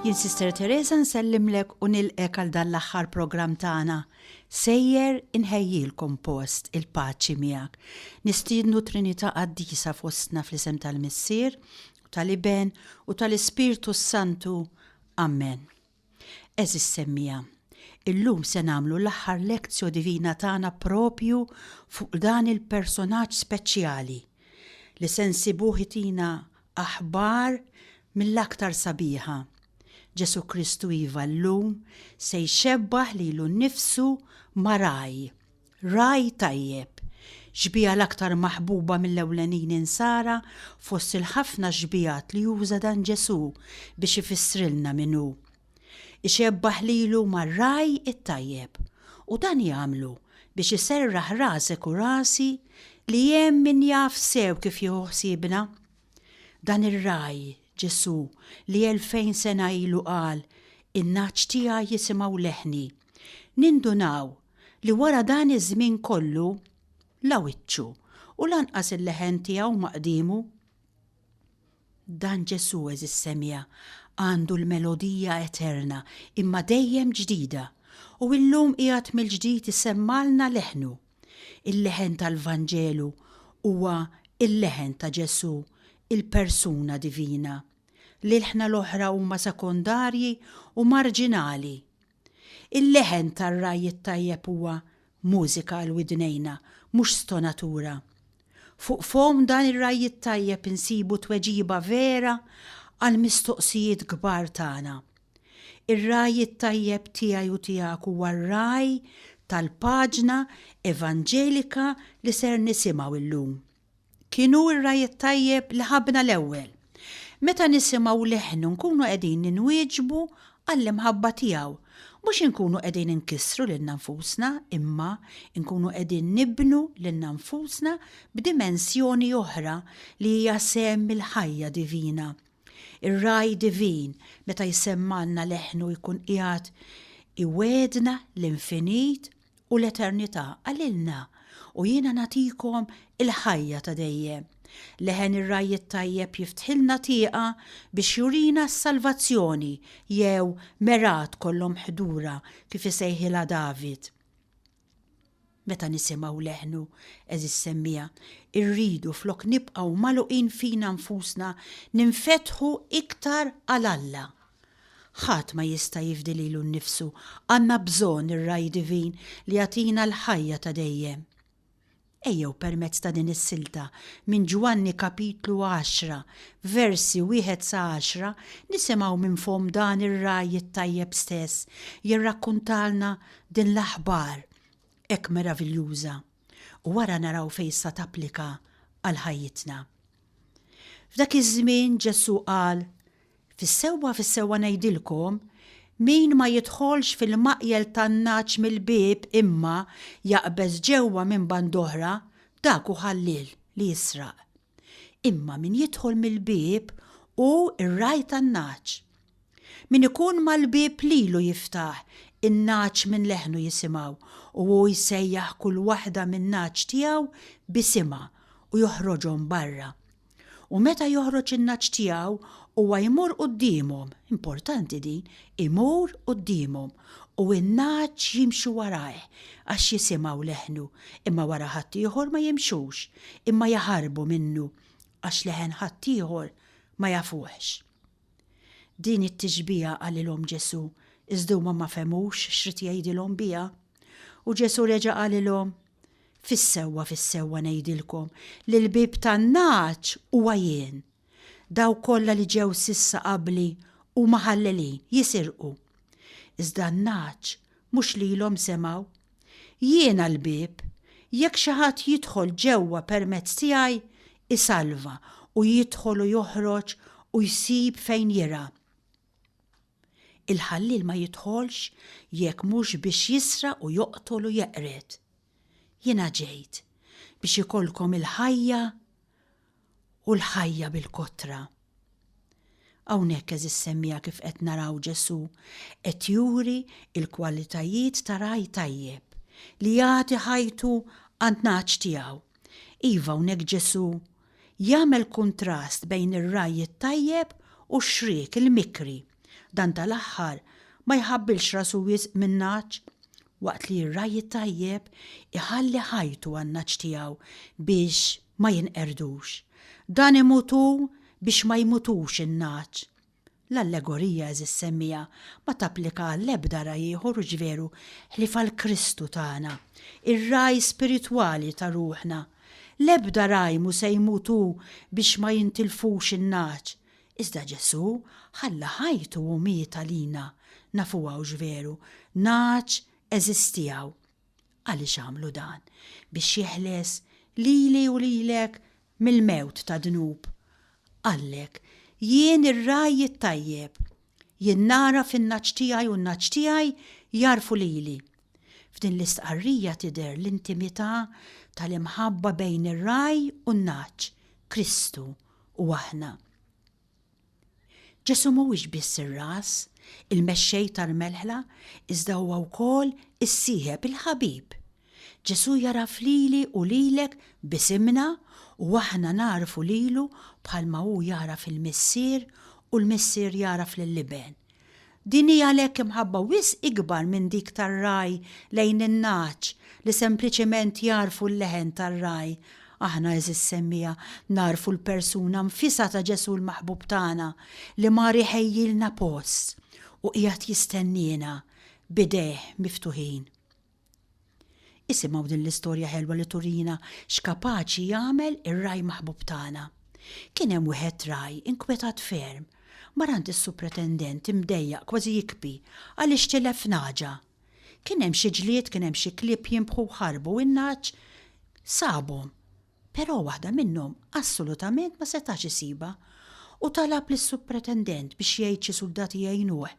Jien Sister Teresa nsellimlek u nilqek għal dan l-aħħar programm tagħna. Sejjer inħejjilkom post il-paċi miegħek. Nistiednu Trinità Qaddisa fostna fl-isem tal-Missier, tal-Iben u tal-Ispirtu s-Santu. Amen. Għeżież semmiegħa, illum se nagħmlu l-aħħar lectio divina tagħna propju fuq dan il-personaġġ speċjali li se nsibuh itina aħbar mill-aktar sabiħa. Ġesù Kristu iva llum se jxebbah lilu nnifsu ma' ragħaj, ragħaj tajjeb, xbieha l-aktar maħbuba mill-ewlenin insara fost il-ħafna xbihat li juża dan Ġesù biex ifissrilna min hu. Ixebbah lilu mar-ragħaj it-tajjeb u dan jagħmlu biex iserraħ rasek u rasi li hemm min jaf sew kif jieħu ħsiebna. Dan ir-ragħaj, Ġesù, li 2000 sena ilu qal, In-nagħaġ tiegħi jisimgħu leħni. Nindunaw li wara dan iż-żmien kollu, la wiċċu u lanqas il-leħen tiegħu ma qdiemu. Dan Ġesù, għeżież semmiegħa, għandu l-melodija eterna imma dejjem ġdida, u illum qiegħed mill-ġdid isemmgħalna leħnu. Il-leħen tal-Vanġelu huwa l-leħen ta' Ġesù, il-persuna divina. L-ilħna l-oħra huma sekondarji u marġinali. Il-leħen tar-ragħaj it-tajjeb huwa mużika għal widnejna, mhux stonatura. Fuq fomm dan ir-ragħaj it-tajjeb insibu tweġiba vera għall-mistoqsijiet kbar tagħna. Ir-ragħaj it-tajjeb tiegħi u tiegħek huwa r-ragħaj tal-paġna evanġelika li ser nisimgħu llum. Kien hu r-ragħaj it-tajjeb li ħabbna l-ewwel. Meta nisimgħu leħnu nkunu qegħdin ninwieġbu għall-imħabba tiegħu. Mhux inkunu qegħdin inkissru lilna nfusna imma nkunu qegħdin nibnu lilna nfusna b'dimensjoni oħra li hija sehem mill-ħajja divina. Ir-Ragħaj Divin meta jsemmgħalna leħnu jkun qiegħed iwegħedna l-infinit u l-eternità qalilna, U jiena nagħtikom il-ħajja ta' dejjem. Leħen ir-Ragħaj it-Tajjeb jiftħilna tieqa biex jurina s-salvazzjoni jew mergħat kollhom ħdura kif isejħilha David. Meta nisimgħu leħnu, għeżież semmiegħa, irridu flok nibqgħu magħluqin fina nfusna ninfetħu iktar għal Alla. Ħadd ma jista' jifdi lilu nnifsu, għandna bżonn ir-Ragħaj Divin li jagħtina l-ħajja ta' dejjem. Ejjew permezz ta' din is-silta minn Ġwanni kapitlu għaxra, versi wieħed sa għaxra, nisimgħu minn fomm dan ir-Ragħaj it-Tajjeb stess jirrakkuntalna din l-aħbar hekk meraviljuża u wara naraw fejn sa tapplika għal ħajjitna. F'dak iż-żmien Ġesù qal, Fis-sewwa fis-sewwa ngħidilkom, min ma jidħolx fil-maqjel tan-nagħaġ mill-bieb imma jaqbeż ġewwa minn band'oħra, dak hu ħalliel li jisraq. Imma min jidħol mill-bieb hu r-ragħaj tan-nagħaġ. Min ikun mal-bieb lilu jiftaħ, in-nagħaġ minn leħnu jisimgħu, u hu jsejjaħ kull waħda min-nagħaġ tiegħu b'isimha u joħroġhom barra. U meta joħroġ in-nagħaġ tiegħu, huwa jmur quddiemhom, importanti din, imur quddiemhom, u n-nagħaġ jimxu warajh għax jisimgħu leħnu, imma wara ħaddieħor ma jimxux, imma jaħarbu minnu, għax leħen ħaddieħor ma jafuhx. Din it-tixbiha qalilhom Ġesù, iżda huma ma fehmux x'ried jgħidilhom biha. U Ġesù reġa' qalilhom, Fis-sewwa, fis-sewwa ngħidilkom li l-bieb tan-nagħaġ huwa jien. Dawk kollha li ġew s'issa qabli huma ħallelin, jisirqu. Iżda n-nagħaġ mhux lilhom semgħu. Jiena l-bieb, jekk xi ħadd jidħol ġewwa permezz tiegħi, isalva u jidħol u joħroġ u jsib fejn jirgħa. Il-ħalliel ma jidħolx jekk mhux biex jisraq u joqtol u jeqred. Jiena ġejt biex ikollkom il-ħajja u l-ħajja bil-kotra. Hawnhekk għeżież semmiegħa kif qed naraw Ġesù qed juri l-kwalitajiet ta' ragħaj tajjeb li jagħti ħajtu għan-nagħaġ tiegħu. Iva hawnhekk Ġesù jagħmel kuntrast bejn ir-ragħaj it-tajjeb u x-xriek, il-mikri. Dan tal-aħħar ma jħabbilx rasu wisq min-nagħaġ, waqt li r-ragħaj it-tajjeb iħalli ħajtu għan-nagħaġ tiegħu biex ma jinqerdux. Dan imut hu biex ma jmutux in-nagħaġ. L-allegorija, għeżież semmiegħa, ma tapplika għall-ebda ragħaj ieħor, hux veru, ħlief għal Kristu tagħna, ir-ragħaj spiritwali ta' ruħna. L-ebda ragħaj mhu se jmut hu biex ma jintilfux in-nagħaġ. Iżda Ġesù ħalla ħajtu u miet għalina, nafuha hux veru, nagħaġ għeżież tiegħu. Għaliex għamlu dan? Biex jeħles lili u lilek mill-mewt tad-dnub. Qallek, Jien ir-ragħaj it-tajjeb. Jien nagħraf in-nagħaġ tiegħi u n-nagħaġ tiegħi jagħrfu lili. F'din l-istqarrija tidher l-intimità tal-imħabba bejn ir-ragħaj u n-nagħaġ, Kristu u aħna. Ġesù mhuwiex biss ir-ras, il-mexxej tal-merħla, iżda huwa wkoll is-sieħeb, il-ħabib. Ġesù jagħraf lili u lilek b'isimna u aħna nagħrfu lilu bħalma hu jagħraf il-Missier u l-Missier jagħraf lill-Iben. Din hi għalhekk imħabba wisq ikbar minn dik tar-ragħaj lejn in-nagħaġ li sempliċement jagħrfu l-leħen tar-ragħaj. Aħna, għeżież semmiegħa, nagħrfu l-persuna nfisha ta' Ġesù l-maħbub tagħna li mar iħejjilna post u qiegħed jistenniena b'idejh miftuħin. Isimgħu din l-istorja ħelwa li turina x'kapaċi jagħmel ir-ragħaj maħbub tagħna. Kien hemm wieħed ragħaj inkwetat ferm. Mar għand is-supretendent imdejjaq kważi jikbi għaliex tilef nagħġa. Kien hemm xi ġlied, kien hemm xi klieb jinbħu u ħarbu u n-nagħaġ sabhom. Però waħda minnhom assolutament ma setax isibha u talab lis-supretendent biex jgħid xi suldati jgħinuh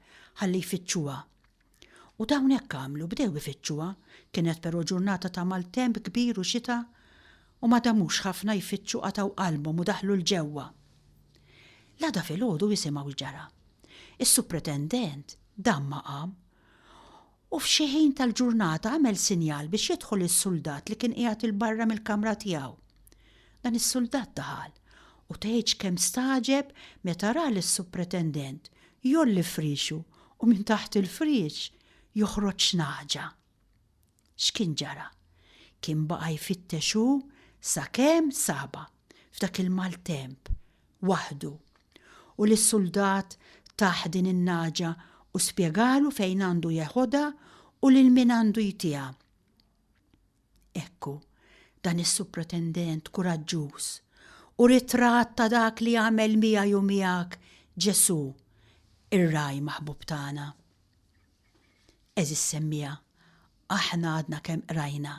ħalli jfittxuha. U dawn hekk għamlu, bdew ifittxuha. Kienet però ġurnata ta' maltemp kbir u xita u ma damux ħafna jfittxu qatgħu qalbhom u daħlu 'l ġewwa. L-għada filgħodu isimgħu x'ġara. Is-supretendent dam ma qam u f'xi ħin tal-ġurnata għamel sinjal biex jidħol is-suldat li kien qiegħed 'il barra mill-kamra tiegħu. Dan is-suldat daħal u tgħidx kemm stagħġeb meta ra lis-supretendent jgħolli friexu u minn taħt il-friex joħroġ nagħġa. X'kien ġara? Kien baqa' jfittex hu sakemm sabha f'dak il-maltemp, waħdu. U lis-suldat tah din in-nagħġa u spjegalu fejn għandu jeħodha u lil min għandu jtiha. Ekku, dan is-supretendent kuraġġuż u ritratt ta' dak li għamel miegħi u miegħek Ġesù, ir-Ragħaj maħbub tagħna. Għeżież semmiegħa, aħna għadna kemm qrajna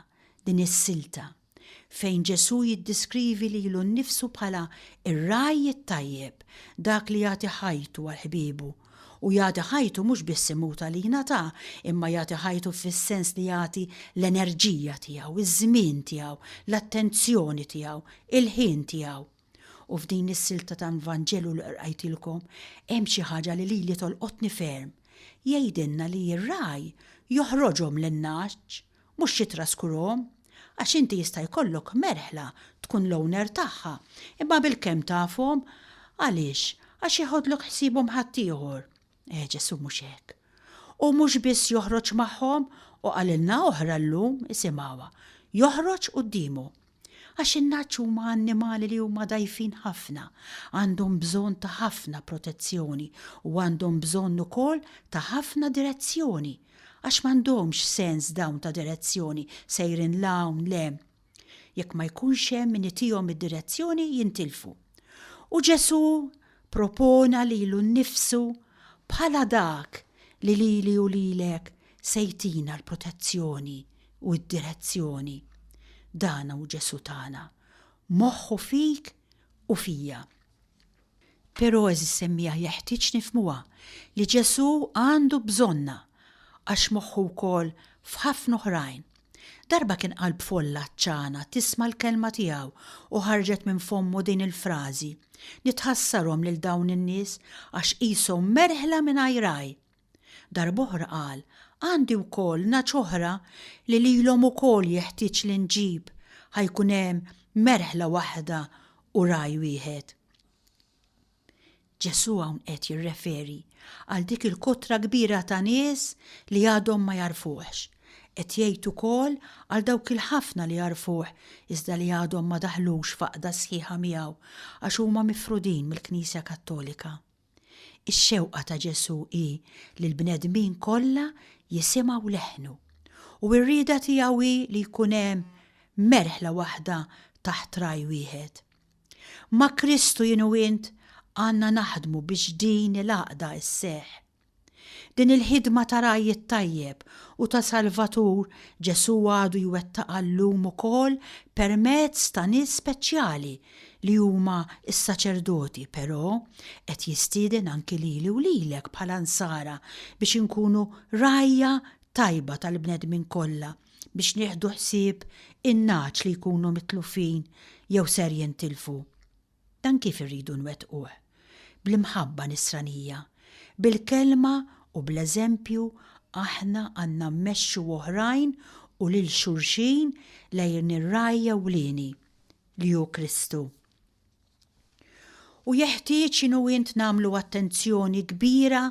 din is-silta fejn Ġesù jiddiskrivi lilu nnifsu bħala r-Ragħaj it-tajjeb, dak li jagħti ħajtu għal ħbiebu U jagħti ħajtu mhux biss imut għalina ta, imma jagħti ħajtu fis-sens li jagħti l-enerġija tiegħu, iż-żmien tiegħu, l-attenzjoni tiegħu, il-ħin tiegħu. U f'din is-silta tal-Vanġelu li qrajtilkom hemm xi ħaġa li lili tolqotni ferm. Jgħidilna li r-ragħaj joħroġhom lin-nagħaġ, mhux jitraskurhom. Għax inti jista' jkollok merħla tkun l-owner tagħha, imma bilkemm tafhom. Għaliex? Għax jeħodlok ħsiebhom ħaddieħor. Eh, Ġesù mhux hekk. Hu mhux biss joħroġ magħhom, u qalilna oħra llum, isimgħuha, joħroġ quddiemu. Għax in-nagħaġ huma annimali li huma dgħajfin ħafna, għandhom bżonn ta' ħafna protezzjoni u għandhom bżonn ukoll ta' ħafna direzzjoni. Għax m'għandhomx sens dawn ta' direzzjoni, sejrin 'l hawn 'l hemm. Jekk ma jkunx hemm min itihom id-direzzjoni jintilfu. U Ġesù propona lilu nnifsu bħala dak li lili u lilek se jtina l-protezzjoni u d-direzzjoni. Dan hu Ġesù tagħna, moħħu fik u fija. Però għeżież semmiegħa jeħtieġ nifhmuha li Ġesù għandu bżonna għax moħħu wkoll f'ħafna oħrajn. Darba kien qalb folla għatxana tisma' l-kelma tiegħu u ħarġet minn fommu din il-frażi, Nitħassarhom lil dawn in-nies għax qishom merħla mingħajr ragħaj. Darb'oħra qal, Għandi wkoll nagħaġ oħra li lilhom ukoll jeħtieġ li nġib, ħa jkun hemm merħla waħda u ragħaj wieħed. Ġesù hawn qed jirreferi għal dik il-kotra kbira ta' nies li għadhom ma jagħrfuhx. Qed jgħid ukoll għal dawk il-ħafna li jagħrfuh iżda li għadhom ma daħlux f'għaqda sħiħa miegħu għax huma mifrudin mill-Knisja Kattolika. Ix-xewqa ta' Ġesù hi li l-bnedmin kollha jisimgħu leħnu. U r-rieda tiegħu hi li jkun hemm merħla waħda taħt ragħaj wieħed. Ma' Kristu jien u int għandna naħdmu biex din il-għaqda sseħħ. Din il-ħidma ta' ragħaj it-tajjeb u ta' Salvatur Ġesù għadu jwettaqha llum ukoll permezz ta' nies speċjali li huma s-saċerdoti, però qed jistieden anki lili u lilek bħala Nsara biex inkunu rgħajja tajba tal-bnedmin kollha biex nieħdu ħsieb in-nagħaġ li jkunu mitlufin jew ser jintilfu. Dan kif irridu nwettquh? Bl-imħabba nisranija. Bil-kelma u bl-eżempju aħna għandna mmexxu oħrajn u lil xulxin lejn ir-Ragħaj ewlieni, li hu Kristu. U jeħtieġ jien u int nagħmlu attenzjoni kbira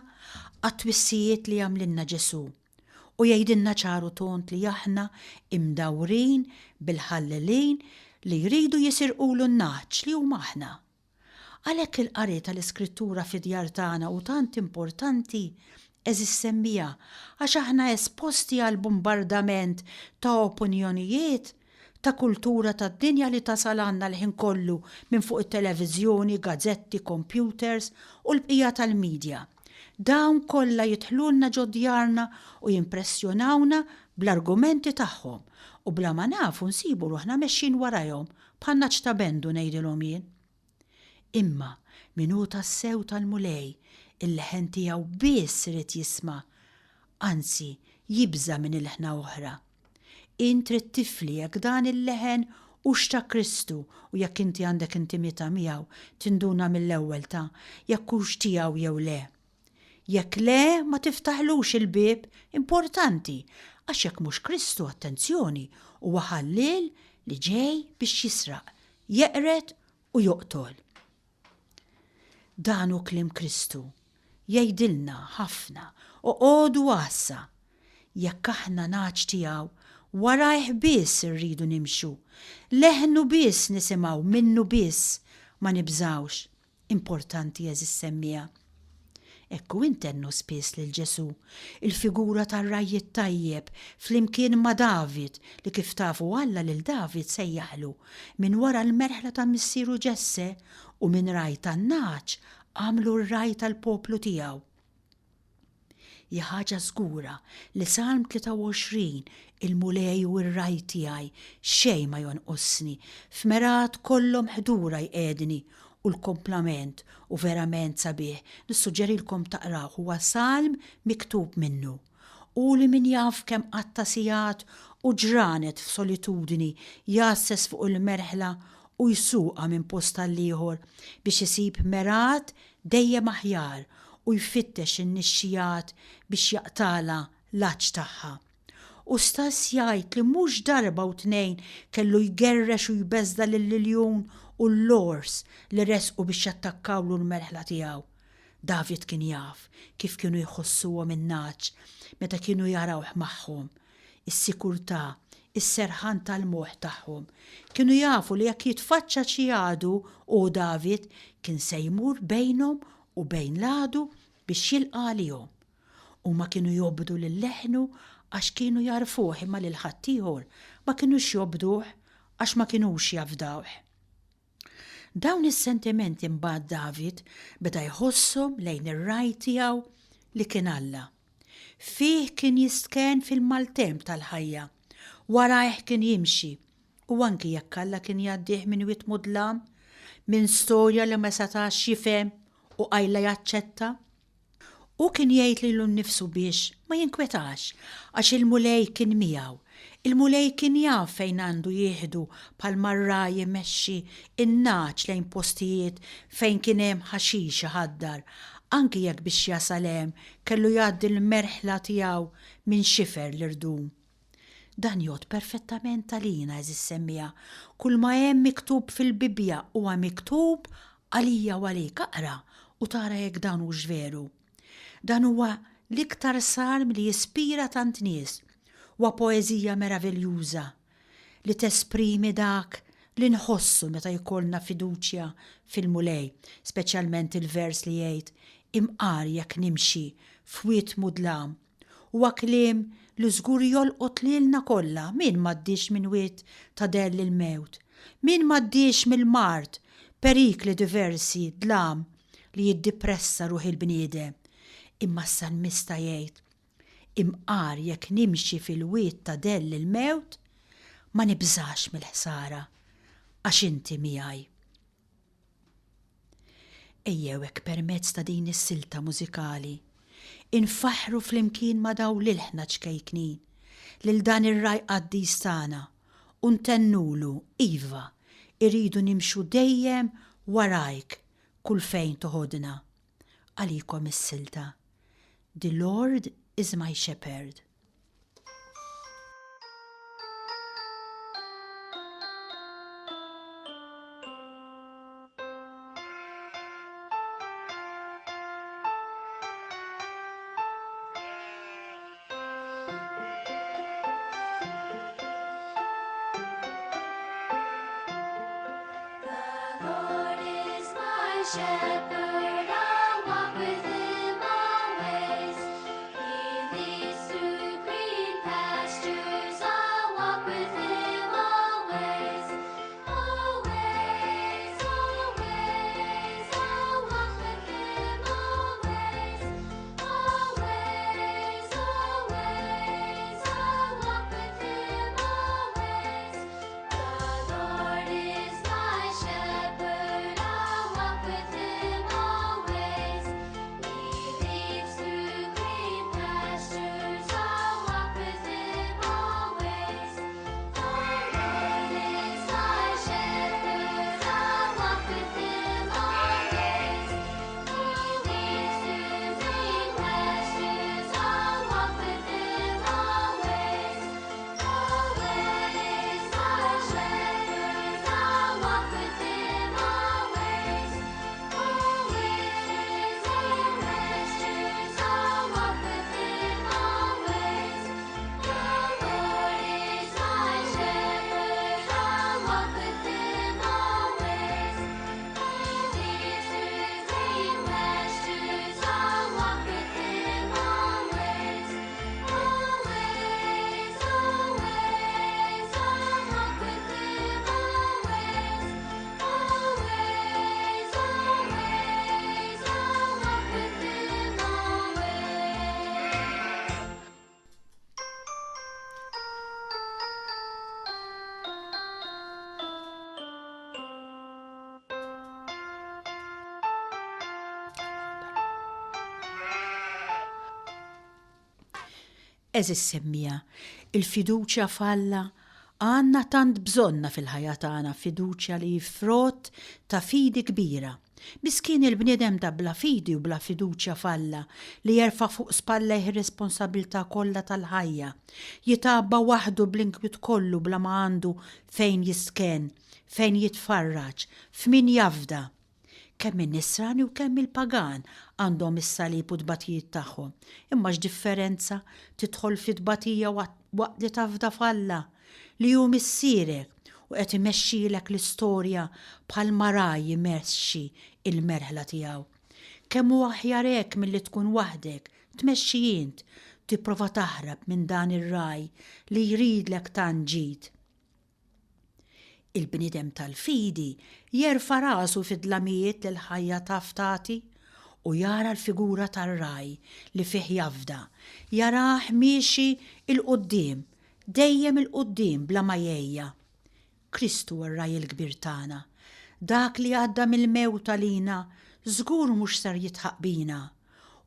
għat-twissijiet li jagħmlilna Ġesù. U jgħidilna ċar u tond li aħna imdawrin bil-ħallelin li jridu jisirqulu n-nagħaġ li huma aħna. Għalhekk il-qari tal-Iskrittura fid-djar tagħna hu tant importanti, għeżież semmiegħa, għax aħna esposti għal bumbardament ta' opinjonijiet, ta' kultura tad-dinja li tasal għandna l-ħin kollu minn fuq it-televiżjoni, gazzetti, kompjuters u l-bqija tal-media. Dawn kollha jidħlulna ġo djarna u jimpressjonawna bl-argumenti tagħhom u bla ma nafu nsibu ruħna mexjin warajhom bħan-nagħaġ ta' Bendu ngħidilhom jien. Imma min hu tassew tal-Mulej, il-leħen tiegħu biss irid jisma', anzi jibża' minn ilħna oħra. Int trid tifli jekk dan il-leħen hux ta' Kristu u jekk inti għandek intimità miegħu tinduna mill-ewwel ta' jekk hux tiegħu jew le. Jekk le ma tiftaħlux il-bieb, importanti, għax jekk mhux Kristu, attenzjoni, huwa ħalliel li ġej biex jisraq, jeqred u joqtol. Dan hu kliem Kristu. Jgħidilna ħafna, oqogħdu għassa. Jekk aħna nagħaġ tiegħu, warajh biss irridu nimxu. Leħnu biss nisimgħu, minnu biss ma nibżgħux. Importanti għeżież semmiegħa. Hekk hu intennu spiss lil Ġesù, il-figura tar-ragħaj it-tajjeb, flimkien ma' David, li kif tafu Alla lil David sejjaħlu minn wara l-merħla ta' missieru Ġesse u minn ragħaj tan-nagħaġ għamlu r-ragħaj tal-poplu tiegħu. Hi ħaġa żgura li Salm 23, Il-Mulej hu r-ragħaj tiegħi, xejn ma jonqosni, f'mergħat kollhom ħdura jqegħedni, u l-komplament hu verament sabiħ, nissuġġerilkom taqrawh, huwa salm miktub minnu. U li min jaf kemm qatta' sigħat u ġranet f'solitudni jgħasses fuq il-merħla u jsuqha minn post għall-ieħor biex isib mergħat dejjem aħjar u jfittex in-nixxigħat biex jaqtagħlha l-għatx tagħha. U Stas jgħid li mhux darba u tnejn kellu jgerrex u jbeżża' lill-iljun u l-ors li resqu biex jattakkawlu l-merħla tiegħu. David kien jaf kif kienu jħossuhom in-nagħaġ meta kienu jarawh magħhom. Is-sikurtà, is-serħan tal-moħħ tagħhom. Kienu jafu li jekk jitfaċċa xi għadu, hu David kien se jmur bejnhom u bejn l-għadu biex jilqa' għalihom. Huma kienu jobdu lil leħnu għax kienu jagħrfuh imma lil ħaddieħor ma kinux jobduh għax ma kinux jafdawh. Dawn is-sentimenti mbagħad David beda jħosshom lejn ir-ragħaj tiegħu li kien Alla. Fih kien jistkenn fil-maltemp tal-ħajja, warajh kien jimxi, u anki jekk Alla kien jgħaddih minn wied mudlam, minn storja li ma setax jifhem u qajla jaċċetta, Hu kien jgħid lilu nnifsu biex ma jinkwetax, għax il-Mulej kien miegħu. Il-Mulej kien jaf fejn għandu jieħdu bħalma r-ragħaj imexxi n-nagħaġ lejn postijiet fejn kien hemm ħaxix iħaddar, anki jekk biex jasal hemm kellu jgħaddi l-merħla tiegħu minn xifer l-irdum. Dan jgħodd perfettament għalina, għeżież semmiegħa. Kulma hemm miktub fil-Bibbja huwa miktub għalija u għalik. Aqra! u tara jekk dan hux veru. Dan huwa l-iktar salm li jispira tant nies. Huwa poeżija meraviljuża li tesprimi dak li nħossu meta jkollna fiduċja fil-Mulej, speċjalment il-vers li jgħid, Imqar jekk nimxi f'wied mudlam. Huwa kliem li żgur jolqot lilna kollha, min m'għaddiex minn wied ta' dell il-mewt? Min m'għaddiex mill-mard, perikli diversi, dlam li jiddipressa ruħ il-bniedem? Imma s-salmista jgħid, Imqar jekk nimxi fil-wied ta' dell il-mewt, ma nibżax mill-ħsara, għax inti miegħi. Ejjew hekk permezz ta' din is-silta mużikali, infaħħru flimkien ma' dawn l-ilħna ċkejknin, lil dan ir-Ragħaj qaddis tagħna u ntennulu, iva, irridu nimxu dejjem warajk kull fejn toħodna. Għalikom is-silta. The Lord is my shepherd. The Lord is my shepherd, I'll walk with him always. He leads through green pastures, I'll walk with him always. Always, always, I'll walk with him always. Always, always, I'll walk with him always. The Lord is my shepherd, I'll walk with him always. He leads through green pastures, I'll walk with him always. The Lord is my shepherd, I'll walk with him always. He leads through green pastures, I'll walk with him always. Always my shepherd, I'll walk with him always. Always in pastures, I'll walk with him always. The Lord is my shepherd, I'll walk with him always. He leads through green pastures, I'll walk with him always. Always, always, I'll walk with him always. Always, always, I'll walk with him always. Għeżież semmiegħa, il-fiduċja f'Alla għandna tant bżonnha fil-ħajja tagħna, fiduċja li hi frott ta' fidi kbira. Miskin il-bniedem ta' bla fidi u bla fiduċja f'Alla li jerfa' fuq spallejh ir-responsabilità kollha tal-ħajja, jitgħabba waħdu bl-inkwiet kollu bla ma għandu fejn jistkenn, fejn jitfarraġ, f'min jafda. Kemm in-Nisrani u kemm il-pagan għandhom is-salib u t-tbatijiet tagħhom. Imma x'differenza tidħol fit-tbatija waqt li tafda f'Alla, li hu Missierek u qed imexxilek l-istorja bħalma ragħaj imexxi l-merħla tiegħu. Kemm hu aħjar hekk milli tkun waħdek, tmexxi int, tipprova taħrab minn dan ir-ragħaj li jridlek tant ġid. Il-bniedem tal-fidi jerfa' rasu fid-dlamijiet li l-ħajja taf tagħti u jara l-figura tar-ragħaj li fih jafda, jarah miexi 'l quddiem, dejjem 'il quddiem bla ma jgħejja. Kristu huwa r-Ragħaj il-Kbir tagħna. Dak li għadda mill-mewt għalina żgur mhux ser jidħaq bina.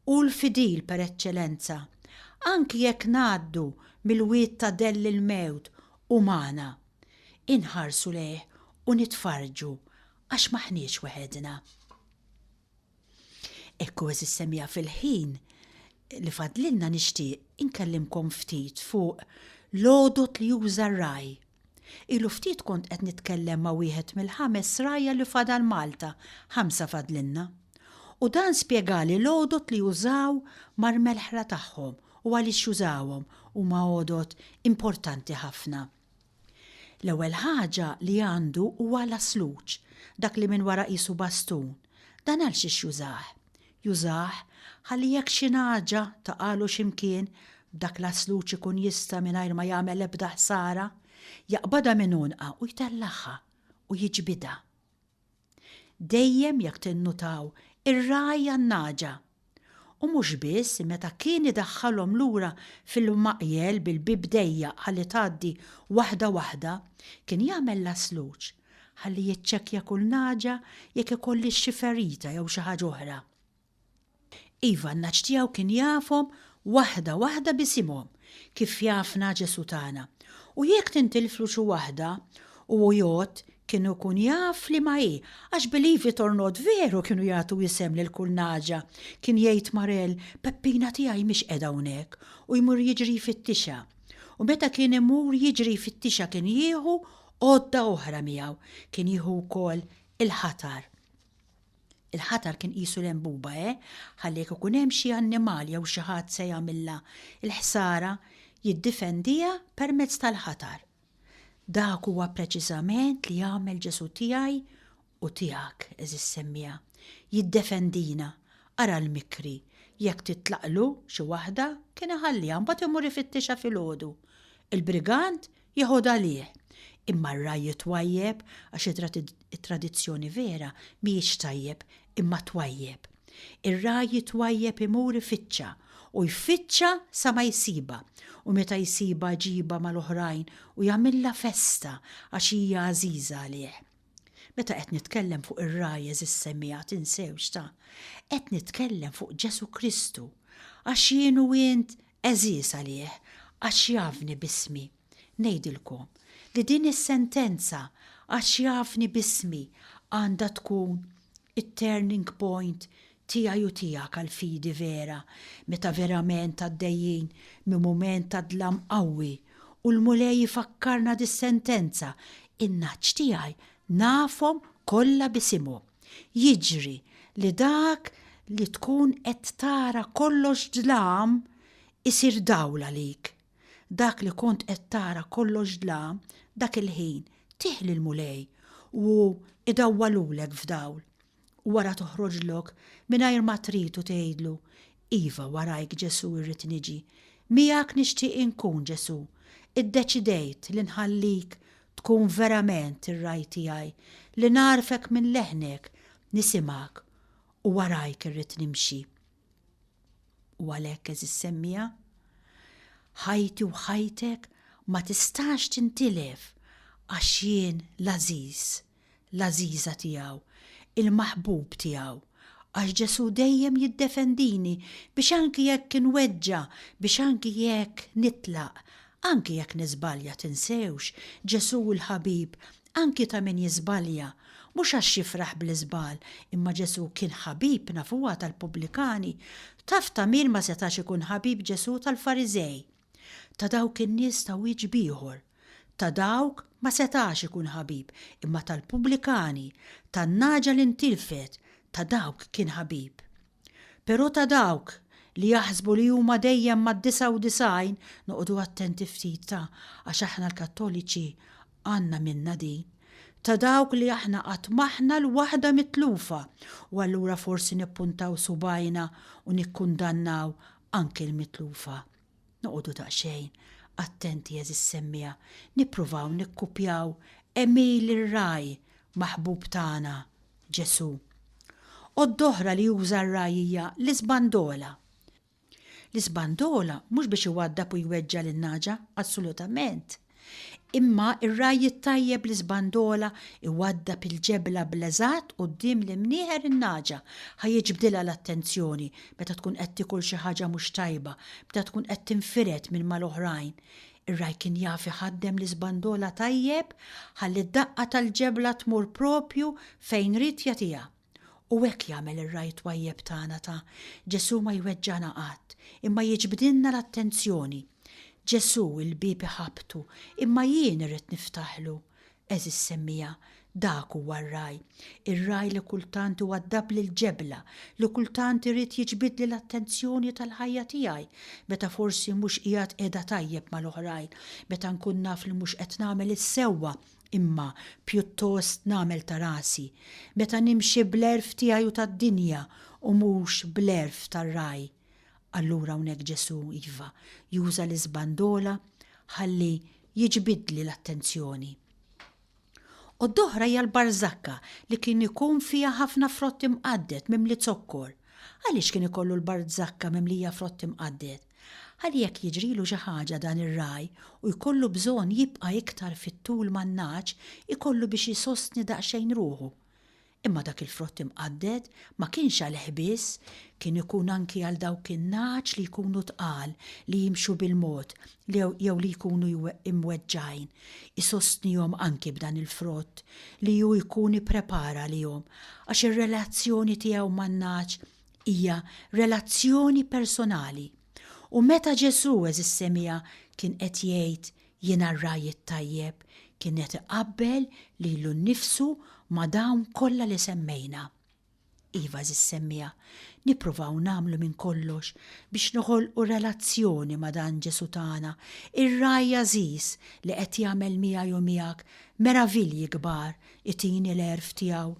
Hu l-fidil per eċċelenza. Anki jekk ngħaddu mill-wied ta' dell il-mewt hu magħna. Inħarsu lejh u nitfarrġu għax m'aħniex weħedna. Hekk hu għeżież semmiegħa fil-ħin li fadlilna nixtieq inkellimkom ftit fuq l-għodod li juża r-ragħaj. Ilu ftit kont qed nitkellem ma' wieħed mill-ħames rgħajja li fadal Malta, ħamsa fadlilna. U dan spjegali l-għodod li jużaw mar-merħla tagħhom u għaliex jużawhom, huma għodod importanti ħafna. L-ewwel ħaġa li għandu huwa l-asluġ, dak li minn wara qisu bastun. Dan għal xiex jużah? Jużah ħalli jekk xi nagħġa taqagħlu xi mkien, b'dak l-asluġ ikun jista' mingħajr ma jagħmel ebda ħsara, jaqbadha minn għonqha u jtellagħha u jiġbidha. Dejjem jekk tinnutaw ir-ragħaj għan-nagħġa. U mhux biss, meta kien idaħħalhom lura fil-maqjel bil-bieb dejjaq ħalli tgħaddi waħda waħda, kien jagħmel l-asluġ ħalli jiċċekkja kull nagħġa jekk ikollhiex xi ferita jew xi ħaġa oħra. Iva, n-nagħaġ tiegħu kien jafhom waħda waħda b'isimhom, kif jafna Ġesù tagħna. U jekk tintilflu xi waħda, u hu jgħodd, kien ikun jaf liema hi, għax believe it or not veru kienu jagħtu isem lil kull nagħġa. Kien jgħid Marel, Peppina tiegħi mhix qiegħda hawnhekk, u jmur jiġri jfittixha. U meta kien imur jiġri jfittixha kien jieħu għodda oħra miegħu, kien jieħu wkoll il-ħatar. Il-ħatar kien qisu lembuba, eh, ħalli jekk ikun hemm xi annimal jew xi ħadd se jagħmilha l-ħsara, jiddifendiha permezz tal-ħatar. Dak huwa preċiżament li għamel Ġesù tiegħi u tiegħek, għeżież semmiegħa. Jiddefendina. Ara l-mikri, jekk titlaqlu xi waħda, kien iħalliha mbagħad imur ifittixha filgħodu. Il-brigant Jeħodha għalih. Imma r-ragħaj jitwajjeb għax it-tradizzjoni vera mhijiex tajjeb imma twajjeb. Ir-ragħaj jitwajjeb imur ifittxha u jfittxha sa ma jsibha u meta jsibha jġibha mal-oħrajn u jagħmilha festa għax hija għażiża għalih. Meta qed nitkellem fuq ir-ragħaj għeżież semmiegħa tinsewx ta' qed nitkellem fuq Ġesù Kristu għax jien u int Għeżież għalih, għax jafni b'ismi. Ngħidilkom, li din is-sentenza, għax jafni b'ismi, għandha tkun it-turning point tiegħi u tiegħek għall-fidi vera, meta verament għaddejjin minn mument ta' dlam qawwi u l-Mulej ifakkarna dis-sentenza, In-nagħaġ tiegħi nafhom kollha b'isimhom. Jiġri li dak li tkun qed tara kollox dlam isir dawl għalik. Dak li kont qed tara kollox dlam, dak il-ħin tih lill-Mulej u hu idawwalulek f'dawl. U wara toħroġlok mingħajr ma trid u tgħidlu, Iva warajk Ġesù irrid niġi. Miegħek nixtieq inkun Ġesù. Iddeċidejt li nħallik tkun verament ir-ragħaj tiegħi, li nagħrfek minn leħnek, nisimgħek u warajk irrid nimxi. U għalhekk għeżież semmiegħa, ħajti u ħajtek ma tistax tintilef għax jien l-għażiż l-għażiża tiegħu, il-maħbub tiegħu, għax Ġesù dejjem jiddefendini biex anki jekk inweġġa', biex anki jekk nitlaq, anki jekk niżbalja, tinsewx, Ġesù hu l-ħabib anki ta' min jiżbalja, mhux għax jifraħ bl-iżball, imma Ġesù kien ħabib nafuha tal-pubblikani, taf ta' min ma setax ikun ħabib Ġesù tal-Fariżej. Ta' dawk in-nies ta' wiċċ b'ieħor. Ta' dawk ma setax ikun ħabib, imma tal-pubblikani, tan-nagħġa li ntilfet, ta' dawk kien ħabib. Però ta' dawk li jaħsbu li huma dejjem mad-99, noqogħdu attenti ftit ta' għax aħna l-Kattoliċi għandna minna din, ta' dawk li aħna qatt m'aħna l-waħda mitlufa u allura forsi nippuntaw subgħajna u nikkundannaw anki l-mitlufa. Noqogħdu daqsxejn attenti għeżież semmiegħa, nippruvaw nikkupjaw għemil ir-ragħaj maħbub tagħna, Ġesù. Għodda oħra li juża r-ragħaj hija l-iżbandola. L-iżbandola mhux biex iwaddab u jweġġa' lin-nagħġa, assolutament. Imma r-ragħaj it-tajjeb l-iżbandola iwaddab il-ġebla bl-eżatt quddiem l-imnieħer in-nagħġa ħa jiġbdilha l-attenzjoni meta tkun qed tiekol xi ħaġa mhux tajba, meta tkun qed tinfired minn mal-oħrajn. Ir-ragħaj kien jaf iħaddem l-iżbandola tajjeb ħalli d-daqqa tal-ġebla tmur proprju fejn ried jagħtiha. U hekk jagħmel ir-Ragħaj twajjeb tagħna ta' Ġesù ma jweġġagħna qatt, imma jiġbdilna l-attenzjoni. Ġesù il-bieb iħabbtu, imma jien irrid niftaħlu. Għeżież semmiegħa, Dak huwa r-ragħaj. Ir-ragħaj li kultant iwaddabli l-ġebla, li kultant irid jiġbidli l-attenzjoni tal-ħajja tiegħi, meta forsi mhux qiegħed qiegħda tajjeb mal-oħrajn, meta nkun naf li mhux qed nagħmel is-sewwa imma pjuttost nagħmel ta' rasi, meta nimxi bl-għerf tiegħi u tad-dinja u mhux bl-għerf tar-ragħaj. Allura hawnhekk Ġesù, iva, juża l-iżbandola ħalli jiġbidli l-attenzjoni. Għodda oħra hija l-barżakka li kien ikun fiha ħafna frott imqadded mimli zokkor. Għaliex kien ikollu l-barżakka mimlija frott imqadded? Ħalli jekk jiġrilu xi ħaġa dan ir-ragħaj u jkollu bżonn jibqa' iktar fit-tul man-nagħaġ ikollu biex isostni daqsxejn ruħu. Imma dak il-frott imqadded ma kienx għalih biss, kien ikun anki għal dawk in-nagħaġ li jkunu tqal, li jimxu bil-mod, jew li jkunu imweġġgħin. Isostnihom anki b'dan il-frott li hu jkun ipprepara għalihom, għax ir-relazzjoni tiegħu man-nagħaġ hija relazzjoni personali. U meta Ġesù, għeżież semmiegħa, kien qed jgħid Jiena r-ragħaj it-tajjeb, kien qed iqabbel lilu nnifsu ma' dawn kollha li semmejna. Iva, għeżież semmiegħa, nippruvaw nagħmlu minn kollox biex noħolqu relazzjoni ma' dan Ġesù tagħna, ir-ragħaj għażiż li qed jagħmel miegħi u miegħek meravilji kbar, itini l-għerf tiegħu,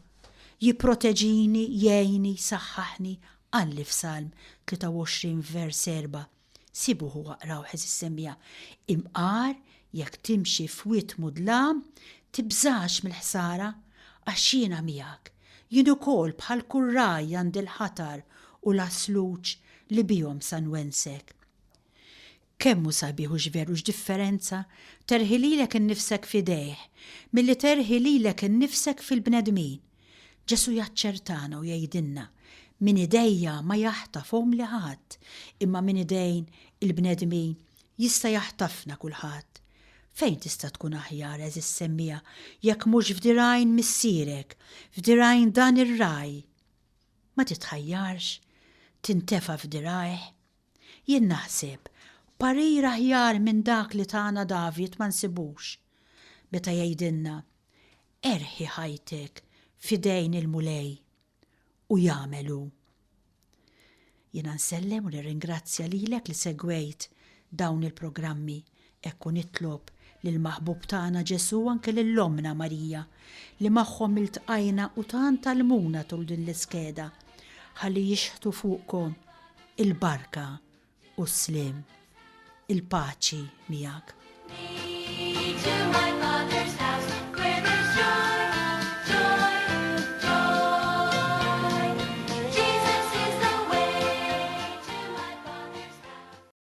jipproteġini, jgħinni, jsaħħaħni, qalli f'Salm 23 vers 4. Sibuh u aqrawh għeżież semmiegħa. Imqar jekk timxi f'wied mudlam, tibżax mill-ħsara, għax jiena miegħek. Jien ukoll bħal kull ragħaj għandi l-ħatar u l-għasluġ li bihom sa nwensek. Kemm hu sabiħ hux veru x'differenza terħi lilek innifsek f'idejh milli terħi lilek innifsek fil-bnedmin. Ġesù jaċċertana u jgħidilna, Minn idejja ma jaħtafhomli ħadd, imma minn idejn il-bnedmin jista' jaħtafna kulħadd. Fejn tista' tkun aħjar, għeżież semmiegħa, jekk mhux f'dirgħajn Missierek, f'dirgħajn dan ir-Ragħaj? Ma titħajjarx tintefa' f'dirgħajh? Jien naħseb, parir aħjar minn dak li tana David ma nsibux, meta jgħidilna, Erħi ħajtek f'idejn il-Mulej u jagħmel hu. Jiena nsellem u nirringrazzja lilek li segwejt dawn il-programmi hekk u nitlob lill-maħbub tagħna Ġesù anke lil Ommna Marija li magħhom iltqajna u tant għallmuna tul din l-iskeda ħalli jixħtu fuqkom il-barka u s-sliem. Il-paċi miegħek.